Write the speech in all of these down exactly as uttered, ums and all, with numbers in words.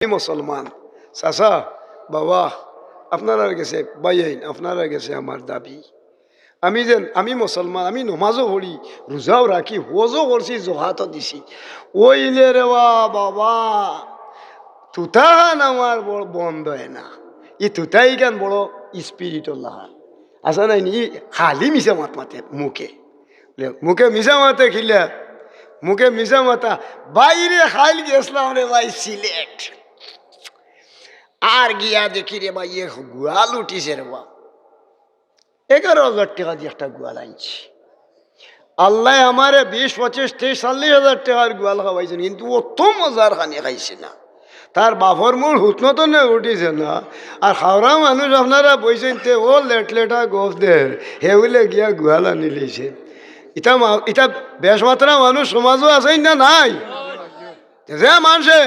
আমি মুসলমান। চাচা, বাবা, আপনারার গেছে, ভাইয়াইন, আপনারার গেছে আমার দাবি, আমি যেন, আমি মুসলমান, আমি নমাজও পড়ি, রোজাও রাখি, হজও করছি, জকাতও দিছি, অইলে রে বা বাবা, তুতাখান আমার বড় বন্ধ অয় না। ই তুতাইখান বড় স্পিরিটওয়ালা। আছে না নি? খালি মিছা মাত মাতে মুখে। মুখে মিছা মাতে কিলা? মুখে মিছা মাতা। বাইরে খাইল গেছলাম রে ভাই সিলেট, আর গিয়া দেখি রে ভাই এক গুয়াল উঠিছে রে বা। এগারো হাজার টেকা দি একটা গুয়াল আনছি। আল্লায় আমারে বিশ, পঁচিশ, ত্রিশ, চল্লিশ হাজার টেকার গুয়াল খাওয়াইছইন, কিন্তু অত মজার খানি খাইছি না। তার বাপর মুড় হুতনো তো নে উঠিছে না। আর হাওড়া মানুষ আপনারা বইছইন তে ও লেটলেটা গফ দের, হে বুলে গিয়া গুয়াল আনি লইছে। ইতা মা-, ইতা বেশ মাত্রা মানুষ সমাজও আছইন না নাই? যে মানষে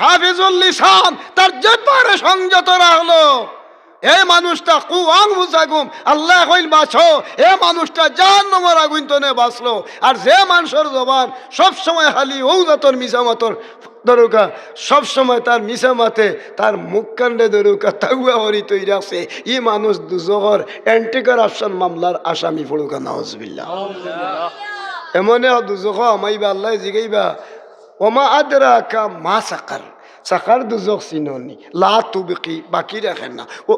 হাফিজুল লিসান, তার জিব্বারে সংযত রাখলো, এই মানুষটা কু আনফুসাকুম, আল্লায় কইন বাঁচো, এ মানুষটা জাহান্নামর আগুইন তনে বাঁচলো। আর যে মানষর জবান সব সময় খালি অউ জাতর মিছা মাতর দরুকা, সব সময় তার মিছা মাতে, তার মুখ কাণ্ডে দরুকা তাগুয়া করি তৈরি আছে, ই মানুষ দুজখর অ্যান্টি করাপশন মামলার আসামি পড়ুকা, নাউজুবিল্লাহ। এমনে দুজখ আমাইবা, আল্লায় জিগাইবা, ওমা আদরাকা মা সাকার। সাকার দুজখ চিনো নি? লা তুবকি, বাকি রাখে না। ও,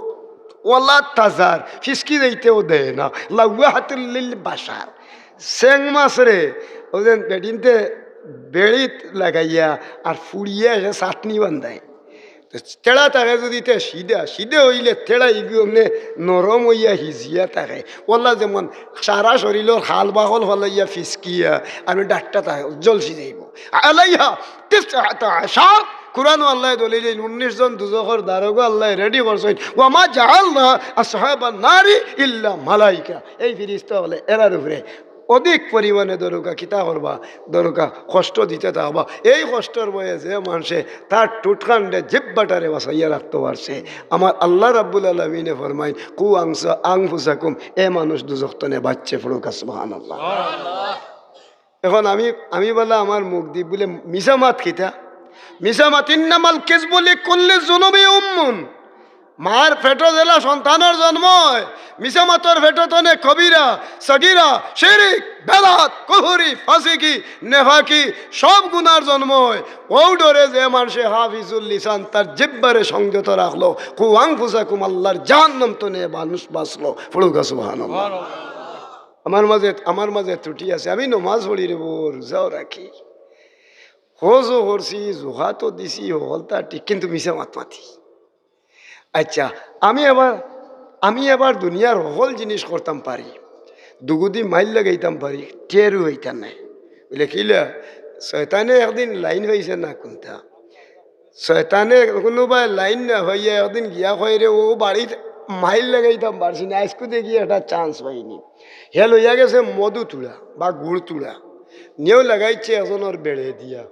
ওয়ালা তাজার, ফিসকি যাইতেও দেয় না। লাওয়াহাতুল লিল বাশার। চেং মাছরে, অউ যেন বেটিন্তে বেড়িত লাগাইয়া আর ফুড়িয়া এসে চাটনি বান্ধায়। তো তেড়া থাকে যদি তে সিধা, সিধা অইলে তেড়া ইগু এমনে নরম অইয়া হিজিয়া থাকে। ওলা যেমন সারা শরীলর হাল বাকল ফালাইয়া ফিসকিয়া, আমি ডাট্টা থাকে, জলসি যাইবো। আলাইহা তিসআতা আশার, কুরআনো আল্লায় দলিল দিন, উনিশ জন দুজখর দারোগা আল্লায় রেডি করছইন। ওয়া মা জাআলনা আসহাবান নারি ইল্লা মালাইকা। এই ফিরিস্তা অকলে এরার উপরে অধিক পরিমাণে দরুকা কিতা করবা, দরুকা কষ্ট দিতে থাকবা। এই কষ্টর ভয়ে যে মানষে তার টুটকাণ্ডে জিব্বাটারে বাঁচাইয়া রাখতো পারছে, আমার আল্লাহ রাব্বুল আলামিনে ফরমাইন, কু আংসা-, আংফুসাকুম, এ মানুষ দুজখ তনে বাঁচছে, পড়ুকা সুবহানাল্লাহ। এখন আমি, আমি বলা আমার মুখ দি বুলে মিছা মাত কিতা? মিছা মাত, ইন্নামাল কিযবু লিকুল্লি যুনুবি উম্মুন। মার পেটো যেলা সন্তানর জন্ম অয়, মিছা মাতর পেটো তনে কবিরা, সগিরা, শিরিক, বেদাত, কুফুরি, ফাসিকি, নেফাকি, সব গুনার জন্ম অয়। অউ ডরে যে মানষে হাফিজুল লিসান তার জিব্বারে সংযত রাখলো, কু আংফুসাকুম, আল্লাহর জাহান্নাম তনে মানুষ বাঁচলো। পড়ুকা সুবহানাল্লাহ। আমার মাঝে, আমার মাঝে ত্রুটি আছে। আমি নমাজ পড়ি রে বা, রোজাও রাখি, হজও করছি, জকাতও দিছি, হকলতা ঠিক, কিন্তু মিছা মাত মাতি। আচ্ছা, আমি আবার, আমি আবার দুনিয়ার হকল জিনিস করতাম পারি, দুগুদি মাইল লাগাইতাম পারি, টেরও অইতা নায়। বুলে কিলা? শয়তানে একদিন লাইন পাইছে না কুনটা, শয়তানে কুনুবায় লাইন না পাইয়া একদিন গিয়া কয় রে, অউ বাড়িত মাইল লাগাইতাম পারছি না, আইজকু দেখি একটা চান্স পাইনি। হে লইয়া গেছে মধু তুড়া বা গুড় তুড়া, নিয়াও লাগাইছে একজনর বেড়ে দিয়া।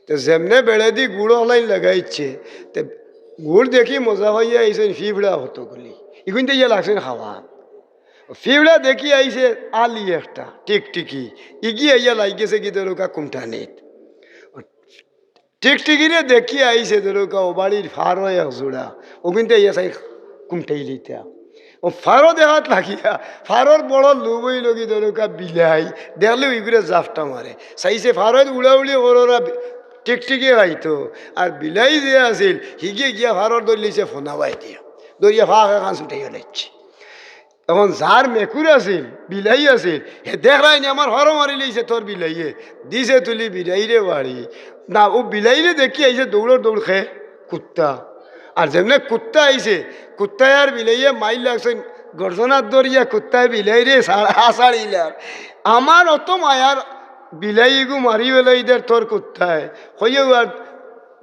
তে যেমনে বেড়ে দি গুড় অকলাইন লাগাইছে, তে গুড় দেখি মজা পাইয়া আইছইন ফিফড়া কতগুলি, ইগুইন্তে ইয়া লাগছইন খাওয়াত। ফিফড়া দেখি আইছে আলি একটা, টিকটিকি, ইগিয়া ইয়া লাগিগেছে কি দরুকা কুমটানিত। টিকটিকিরে দেখি আইছে দরুকা অউ বাড়ির ফারো এক জুড়া, অগুইন্তে ইয়া চাই কুমটাইলিতা। অউ ফারো দেখাত লাগিয়া, ফারোর বড় লোভ অইলো কি দরুকা বিলাই, দেখলে ইগুরে জাপটা মারে। চাইছে ফারোয় উড়াউড়ি কররা টিকটিকি খাইতো, আর বিলাই যে আছিল, হিগে গিয়া ফারোর ধরিলিছে ফোনা বায় দিয়া, ধরিয়া ফাক এখান ছুটাইয়া লাইছে। এখন যার মেকুর আছিল, বিলাই আছিল, হে দেখরায়নি আমার ফারো মারিলিছে তোর বিলাইয়ে, দিছে তুলি বিলাইরে বাড়ি। না, অউ বিলাইরে দেখি আইছে দৌড়র দৌড় খে কুত্তা। আর যেমনে কুত্তা আইছে, কুত্তায় আর বিলাইয়ে মাইল লাগছইন, গর্দনাত ধরিয়া কুত্তায় বিলাইরে ছাড়-, আছাড়িলার। আমার অত মায়ার বিলাইগু মারি বেলাইদের তোর কুত্তায়, কইয়াউ আর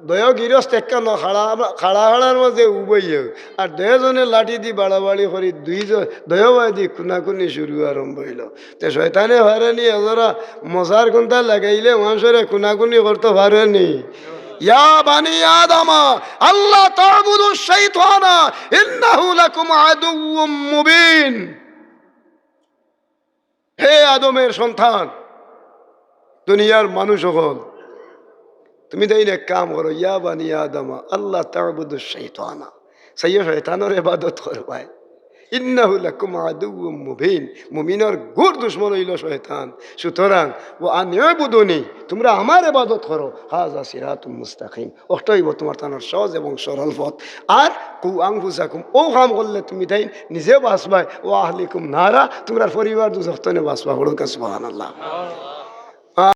দয় গিরস্ত একখানো খাড়া, খাড়া খাড়ার মাঝে উবাইয়া, আর দয়জনে লাঠি দি বাড়াবাড়ি করি, দুইজন দয়বায় দি খুনাখুনি শুরু আরম্ভ অইলো। তে শয়তানে পারেনি, এজরা মশার কুন্তা লাগাইলে মানষরে খুনাখুনি করতো পারেনি। ইয়া বানি আদম, আল্লা তা'বুদুশ শাইতানা, ইন্নাহু লাকুম আদুউম মুবিন। হে আদমের সন্তান, দুনিয়ার মানুষ অকল, তুমি তাইন এক কাম করো, ইয়া বানি আদম, আল্লা তা'বুদুশ শাইতানা, চাইও শয়তানর ইবাদত করবায়। ইন্নাহু লাকুম আদুউম মুবিন, মুমিনর ঘোর দুশমন অইলো শয়তান। সুতরাং, ওয়া আনি'বুদুনি, তুমরা আমার ইবাদত করো, হাযা সিরাতুম মুস্তাকিম, অটা অইবো তুমার তানর সহজ এবং সরল পথ। আর কু আনফুসাকুম, অউ কাম করলে তুমি তাইন নিজে বাঁচবায়, ওয়া আহলিকুম নারা, তুমরার পরিবার দুজখ তনে বাঁচবা। পড়ুক্কা সুবহানাল্লাহ।